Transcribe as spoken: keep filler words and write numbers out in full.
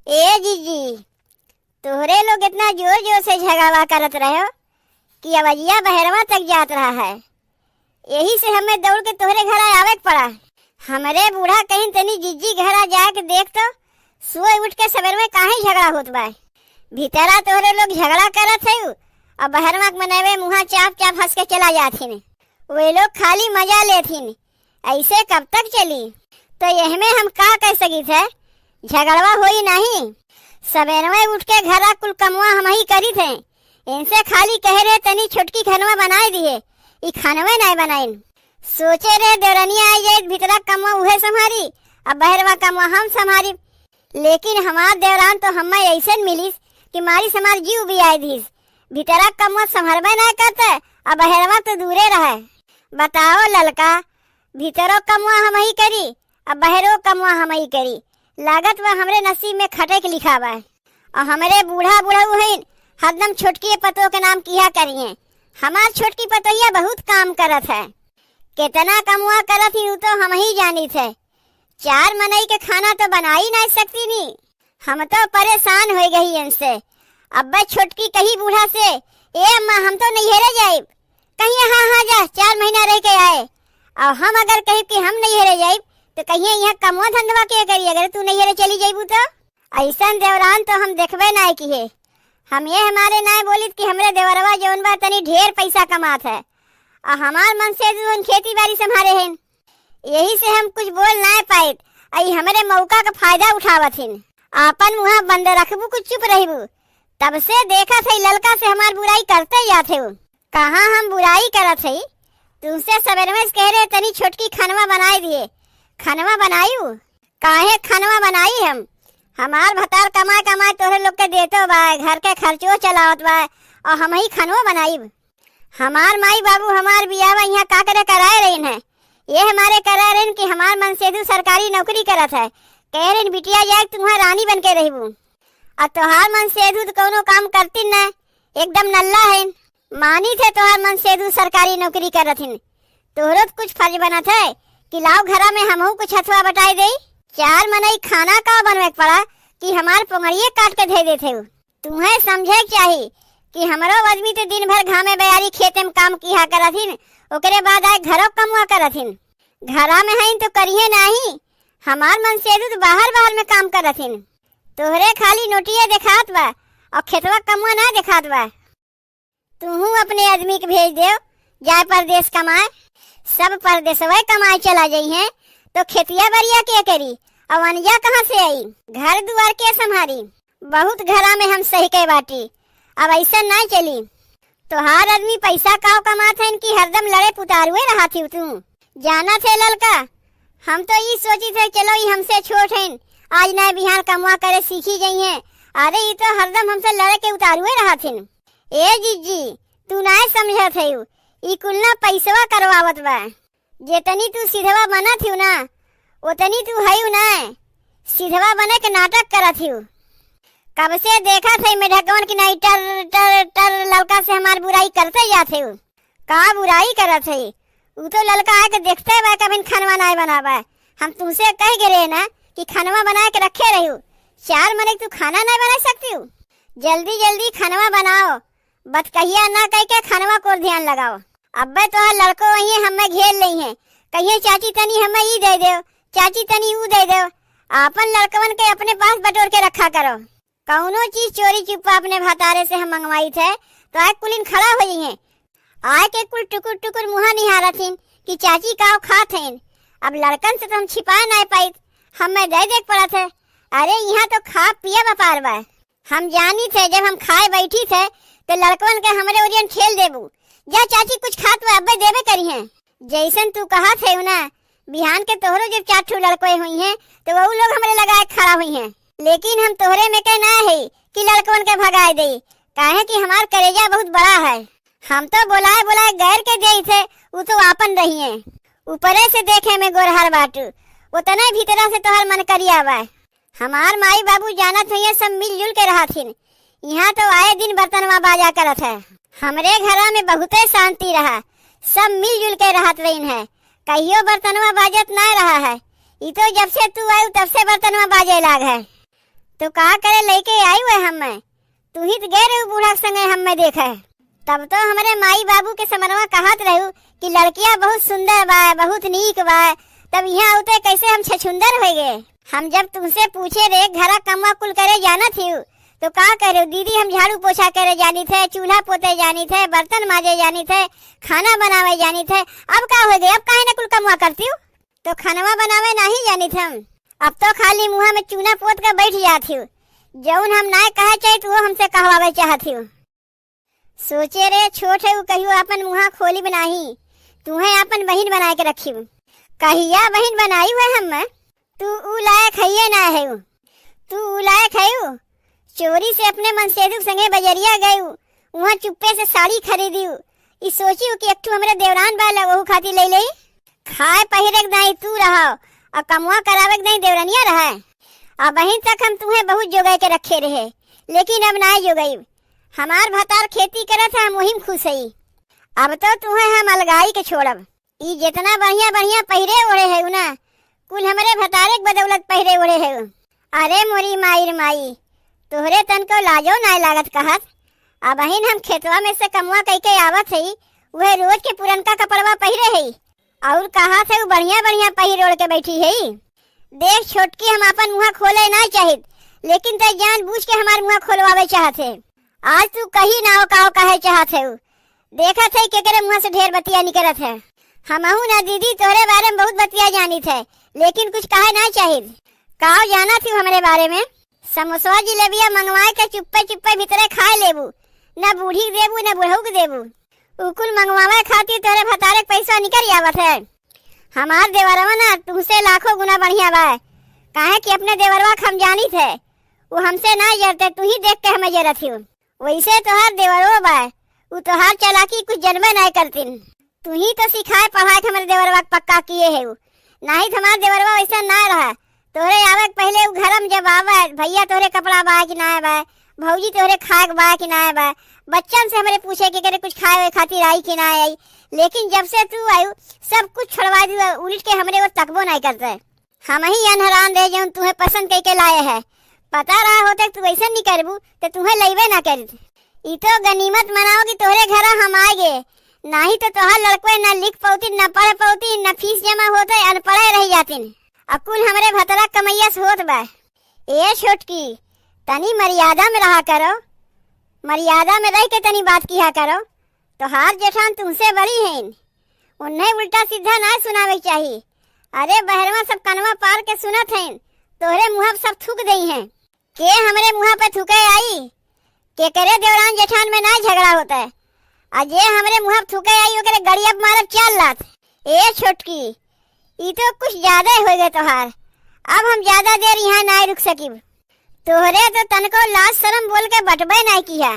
ए जीजी, तोहरे लोग इतना जोर जोर से झगड़वा करत रहो कि अवजिया बहरवा तक जात रहा है। यही से हमें दौड़ के तोहरे घर आवे के पड़ा। हमरे बूढ़ा कहिन, "तनी जीजी घर आ जाए के देख तो, सुबह उठ के सवेर में काहे झगड़ा होत बा? भीतरा तोहरे लोग झगड़ा करत है और बहरवा के मनवे मुँहा चाप चाप हंस के चला जाथिन। वे लोग खाली मजा लेथिन, ऐसे कब तक चली?" तो यह में हम का कह सकित है, झगड़वा होई नहीं। सवेर में उठ के घर आ कुल कमवा हम ही करी थे, इनसे खाली कहे रहे, "तनी छोटकी खनवा बनाए दिए, ई खनवे नाय बनाइन।" सोचे रहे, "देवरनिया आई जाए, भीतरा कमवा उहे संभारी, अब बहरवा कमवा हम संभारी।" लेकिन हमार देवरान तो हमें ऐसे मिलिस कि मारी से हमार जीव भी आए दिस। भीतरा कमवा संभरबे नाय करते, अब बहरवा तो दूरे रहे। बताओ ललका, भीतरो कमवा हम ही करी, अब बहरो कमवा हम ही करी। लागत बा हमरे नसीब में खटे के लिखा बा। और हमरे बूढ़ा बुढ़ऊ हईन, हरदम छोटकी पतोह के नाम किया करिए। हमार छोटकी पतोहिया बहुत काम करत है, कितना कमवा करत ही, उ तो हम ही जानित है। चार मनई के खाना तो बनाई नहीं सकती नी। हम तो परेशान हो गई इनसे। अब्बे छोटकी कही बूढ़ा से, "ए अम्मा, हम तो नैहरे जाइब।" कहिए, "हाँ, हाँ, जा, चार महीना रह के आए।" और हम अगर कहिब कि हम नैहरे जाइब, तो कहिए, "यहाँ कमवा धंधवा के करी, अगर तू नैहरे चली जाइबू तो?" ऐसन देवरान तो हम देखबे नाय किहे। हम ये हमारे नाय बोलित कि हमरे देवरवा जौन बा तनी ढेर पैसा कमात है, और हमार मनसेधू हन खेती बाड़ी संभारे हन। यही से हम कुछ बोल नाय पाइत, आई हमरे मौका का फायदा उठावत हिन। आपन मुँह बंद रखबू, कुछ चुप रहबू। तब से देखत है ललका से हमार बुराई करते जात है। कहाँ हम बुराई करत है? तुमसे सवेर में कह रहे तनी छोटकी खनवा बनाए दिए, खनवा बनायू? काहे खनवा बनाई हम? हमार भतार कमाए कमाए तोहरे लोग के देतो बा, घर के खर्चो चलावत बा, और हम ही खनवा बनाइब? हमार माई बाबू हमार बियाह यहाँ का करे कराए रहीन है, ये हमारे कराए रहीन कि हमार मनसेधू सरकारी नौकरी करत है। कह रहीन, "बिटिया जाए तुम्हार रानी बन के रहबू।" और तोहार मनसेधू तो कौनो काम करतीन न, एकदम नल्ला है। मानी थे तोहार मनसेधू सरकारी नौकरी करत हिन, तोहरो तो कुछ फर्ज बनत है कि लाओ घरा में हमहू कुछ हथवा बटाई देई। चार मनई खाना का बनवे के पड़ा कि हमार पोंगड़िए काट के धे देते हो। तुम्हें समझे के चाही कि हमरो आदमी तो दिन भर घामे बयारी खेते में काम किहा करत हिन, ओकरे बाद आए घरो कमवा करत हिन। घरा में हईन तो करिए नाही, हमार मनसेधू तो बाहर बाहर में काम करत हिन। तोहरे खाली नोटिए देखात बा और खेतवा कमवा ना देखात बा। तुहू अपने आदमी के भेज देव, जाए परदेस कमाए। सब परदेसवे कमाए चला जइहें, तो खेतिया बरिया के करी? अउर अनिया कहाँ से आई? घर दुआर के संभारी? बहुत घरा में हम सही के बाटी, अब ऐसा ना चली। तोहार आदमी पैसा काव कमात है, इनकी हरदम लड़े पुतारुए रहा थी तू। जाना थे ललका, हम तो ई सोची थे, चलो ई हमसे छोट हैं, आज ना बिहान कमवा करे सीखी गई हैं। अरे ई तो हरदम हमसे लड़े के उतारुए रहा थिन। ए जीजी, तू नाय समझत हयू, ई कुल ना पैसवा करवावत बा। जेतनी तू सिधवा बनत हिउ ना, ओतनी तू हयू ना, सिधवा बने के नाटक करत हिउ। कब से देखत है मेढकवन की नाई टर टर टर ललका से हमार बुराई करते जात है। का बुराई करत है? उ तो ललका आके देखते बा, कभी खानवा नाय बनावा। हम तुमसे कह गे रहे ना कि खानवा बना के रखे रहियो, चार मने तू खाना नाय बना सकती हो। जल्दी जल्दी खानवा बनाओ, बतकहिया ना कह के खानवा को ध्यान लगाओ। अब्बे तोहार लड़को वही हमें घेर लेइहें, कहिए चाची तनी हमें ई दे देव, चाची तनी ऊ दे देव। आपन लड़कवन के अपने पास बटोर के रखा करो। कौनो चीज चोरी चुप्पा अपने भतारे से हम मंगवाई थे, तो आए कुलिन खड़ा हो जइहें। आए के कुल टुकुर टुकुर मुँहा निहारत हिन कि चाची काव खात हैं। अब लड़कन से तो हम छिपाए नाय पाइत, हमें दे दे के पड़त है। अरे यहाँ तो खा पिया बपार बा। हम जानी थे, जब हम खाए बैठी थे, तो लड़कवन के हमरे ओरियन ठेल देबू। जा चाची कुछ खात बा, अब्बे देबे करिहें। जैसन तू कहा थे ना, बिहान के तोहरो जब चार ठो लड़कोए हुई हैं, तो वहू लोग हमरे लगाए खड़ा हुई हैं। लेकिन हम तोहरे में के ना है कि लड़कवन के भगाए दे, काहे कि हमार करेजा बहुत बड़ा है। हम तो बोलाए बोलाए गैर के देई थे, उ तो आपन रही हैं। ऊपरे से देखे में गोरहर बाटू, उतने भीतरा से तोहर मन करिया बा। हमार माई बाबू जानत हुई सब मिलजुल के रहत हिन। यहाँ तो आए दिन बर्तनवा बाजा करत है। हमरे घरा में बहुते शांति रहा, सब मिलजुल के रहत रहीन है, कहियो बर्तनवा बाजत ना रहा है। ई तो जब से तू आयु तब से बर्तनवा बाजे लाग है। तो का करे लइके आई हुए हम्मे? तू ही तो गए रहू बूढ़ा के संगे हम्मे देखे। तब तो हमरे माई बाबू के समरवा कहत रहू कि लड़किया बहुत सुंदर बा, बहुत नीक बा, तब यहाँ आउते कैसे हम छछुंदर हो गए? हम जब तुमसे पूछे रे, घरा कमवा कुल करे जानत हिउ, तो का करे, दीदी हम झाड़ू पोछा करे जानी थे, चूल्हा पोते जानी थे, बर्तन माजे जानी थे, खाना बनावे जानी थे, अब का हो गए, अब काहे ना कुल कमवा करती हूँ? तो खानवा बनावे नहीं जानी थे हम, अब तो खाली मुँहा में चूना पोत के बैठ जात हिउ, जौन हम नाय कहे चाहित वो हमसे कहवावे चाहत हिउ। सोचे रे छोट है, उ कहियो आपन मुँहा खोलिब नाही, तुहे आपन बहिन बनाए के रखिब। कहिया बहिन बनाई हुए हम? तू उ लायक हइये ना है। तू उ लायक है, चोरी से अपने मनसेधु के संगे बजरिया गयू, वहाँ चुप्पे से साड़ी खरीदी। ई सोची कि एक ठू हमरे देवरान बा, ला वहू खातिर ले ले। खाए पहिरे के दाई तू रहो, और कमवा करावे के दाई देवरनिया रहे। अबहिन तक हम तुहे बहुत जोगाई के रखे रहे, लेकिन अब नाय जोगाई। हमार भतार खेती करत है, हम वही में खुश हई। अब तो तुहे हम अलगाई के छोड़ब। ई जितना बढ़िया बढ़िया पहिरे ओढ़े है ना, कुल हमरे भतारे के बदौलत पहिरे ओढ़े है। अरे मोरी माई रे माई, तोहरे तनको लाजो नाय लागत कहत। अबहिन हम खेतवा में से कमवा कइके आवत हई, उहे रोज के पुरनका कपड़वा पहिरे हई। और कहत है उ बढ़िया बढ़िया पहिर ओढ़ के बैठी है। देख छोटकी, हम आपन मुँहा खोले ना चाहित, लेकिन तै जानबूझ के हमार मुँहा खोलवावे चाहत है। आज तू कही ना हो का हो कहे चाहत है। देखत है केकरे मुँहा से ढेर बतिया निकलत है। हमहू ना दीदी तोहरे बारे में बहुत बतिया जानित है, लेकिन कुछ कहे ना चाहित। काव जानत हूँ हमरे बारे में? समोसवा जिलेबिया मंगवाए के चुप्पे चुप्पे भीतरे खाए लेबू, न बूढ़ी के देबू न बुढ़ऊ के देबू। उ कुल मंगवावे खातिर तोहरे भतारे के पैसा निकल आवत है। हमार देवरवा ना तुमसे लाखों गुना बढ़िया बा, काहे कि अपने देवरवा के हम जानित है, वो हमसे ना जरते, तू ही देख के हमें जरत हो। वैसे तोहार देवरवा बा, उ तोहार चालाकी कुछ जनबे ना करतिन। तू ही तो सिखाए पढ़ाए के हमरे देवरवा के पक्का किए है उ, नाही तो हमार देवरवा वैसा ना रहा। तोहरे आवे के पहले उ घर में जब आवे, भैया तोहरे कपड़ा बा कि ना बा, भौजी तोहरे खाए के बा कि ना बा, बच्चन से हमरे पूछे के करे कुछ खाए वाए खातिर आई कि ना आई। लेकिन जब से तू आयु, सब कुछ छोड़वा दियो, उलट के हमरे ओर तकबो नहीं करते। हम ही अनहरान रहे जौन तुहे पसंद कइके लाए है। पता रहा होते तू ऐसा नहीं करबू तो तुहे लइबे ना करित। ई तो गनीमत मनाओ कि तोहरे घरा हम आए गे, नाही तो तोहार लड़कवे ना लिख पौती, ना पढ़ पौती, ना फीस जमा होते, अनपढ़े रह जातिन। अकुल हमरे भतरा कमैया से होत बा। ए छोटकी, तनी मर्यादा में रहा करो, मर्यादा में रह के तनी बात किया करो। तोहार जेठान तुमसे बड़ी हैं, उन्हें उल्टा सीधा ना सुनावे के चाही। अरे बहरवा सब कनवा पार के सुनत हैं, तोहरे मुँह सब थूक दई हैं। के हमरे मुँह पे थूके आई? केकरे देवरान जेठान में ना झगड़ा होता है? आ जे हमरे मुँह पे थूके आई ओकरे गड़िया पे मारब चार लात। ए छोटकी, ई तो कुछ ज्यादा हो गए तोहार। अब हम ज्यादा देर यहाँ ना रुक सकीब। तोहरे तो तनको लाज शरम बोल के बटबे नहीं किया।